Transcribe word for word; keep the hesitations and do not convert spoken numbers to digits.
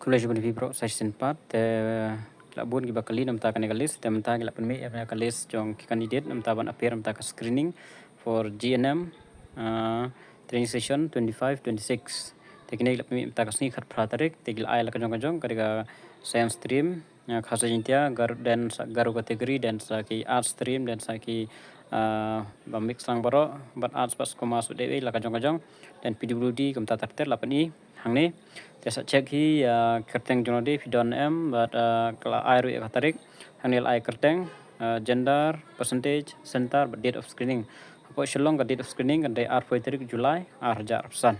Khublei shibun ïa phi baroh sa shisien pat. Te la bun kiba kylli na bynta kane ka list, te mynta ngi la pynmih ïa ka list jong ki candidate na bynta ban appear na bynta ka screening for G N M, uh, training session twenty-five twenty-six. Te kine ki la pynmih na bynta ka sngi khatphra tarik, te ki la ai la ka jong ka jong, ka dei ka science stream, uh, Khasi Jaiñtia, Garo, then sa Garo category, then sa ki arts stream, then sa ki, uh, ba mix lang baroh, bad arts bad commerce bad dei la ka jong ka jong, then P W D kumta ter ter la pyni hangne. Te sa check hi, uh, kyrteng jong lade phi don em, bad, uh, ka la ai ruh ïa ka tarik, hangne la ai kyrteng, uh, gender, percentage, center, bad date of screening. Hapoh Shillong ka date of screening kan dei arphew tarik July, ar hajar arphew san.